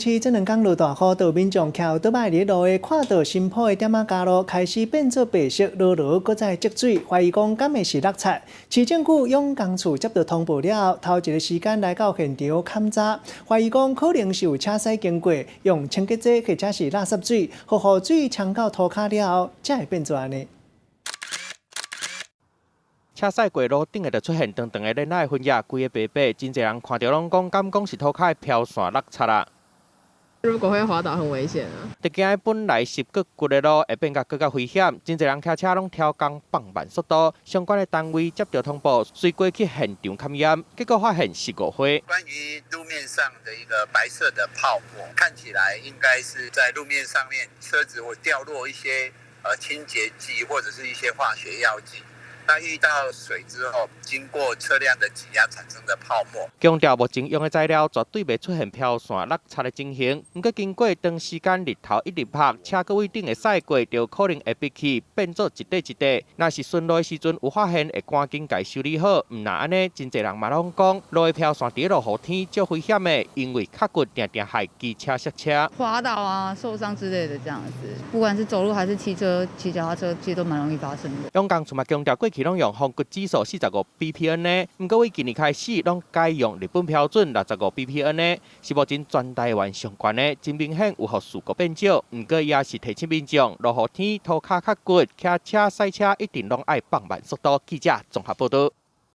市這兩工落大雨，就民眾騎歐多擺佇路的看到新鋪的點仔膠路開始變做白色，落落閣再積水，懷疑講敢會是落漆。市政府永岡處接到通報了後，頭一个時間來到現場勘查，懷疑講可能是有車駛經過，用清潔劑或者是垃圾水，予雨水沖到塗跤了後，才會變做按呢。車駛過路頂的就出現長長的鏈仔的痕跡，規个白白，真濟人看著攏講，敢講是塗跤的飄線落漆啦。如果會滑倒，很危險啊！特驚本來濕骨骨的路會變甲閣較危險，真濟人騎車攏超工放慢速度。相關的單位接到通報，隨過去現場勘驗，結果發現是誤會。關於路面上的一個白色的泡沫，看起來應該是在路面上面車子會掉落一些清潔劑或者是一些化學藥劑。那遇到水之後，經過車輛的擠壓產生的泡沫。強調目前用的材料絕對袂出現飄線落漆的情形。毋過經過長時間日頭一直曬，車閣位頂會駛過，就可能會逼起變做一塊一塊。若是巡邏的時陣有發現，會趕緊共修理好。毋若按呢，真濟人嘛攏講，路的飄線佇落雨天足危險的，因為較骨定定害機車摔車。滑倒啊、受傷之類的這樣子，不管是走路還是騎車、騎腳踏車，其實都蠻容易發生的。永岡處嘛強調過去攏用風骨指數45 BPN 的，毋過為今年開始攏改用日本標準65 BPN 的，是目前全台灣上懸的，真明顯有予事故變少。毋過也是提醒民眾，落雨天塗跤較骨，騎車駛車一定攏愛放慢速度。記者綜合報導。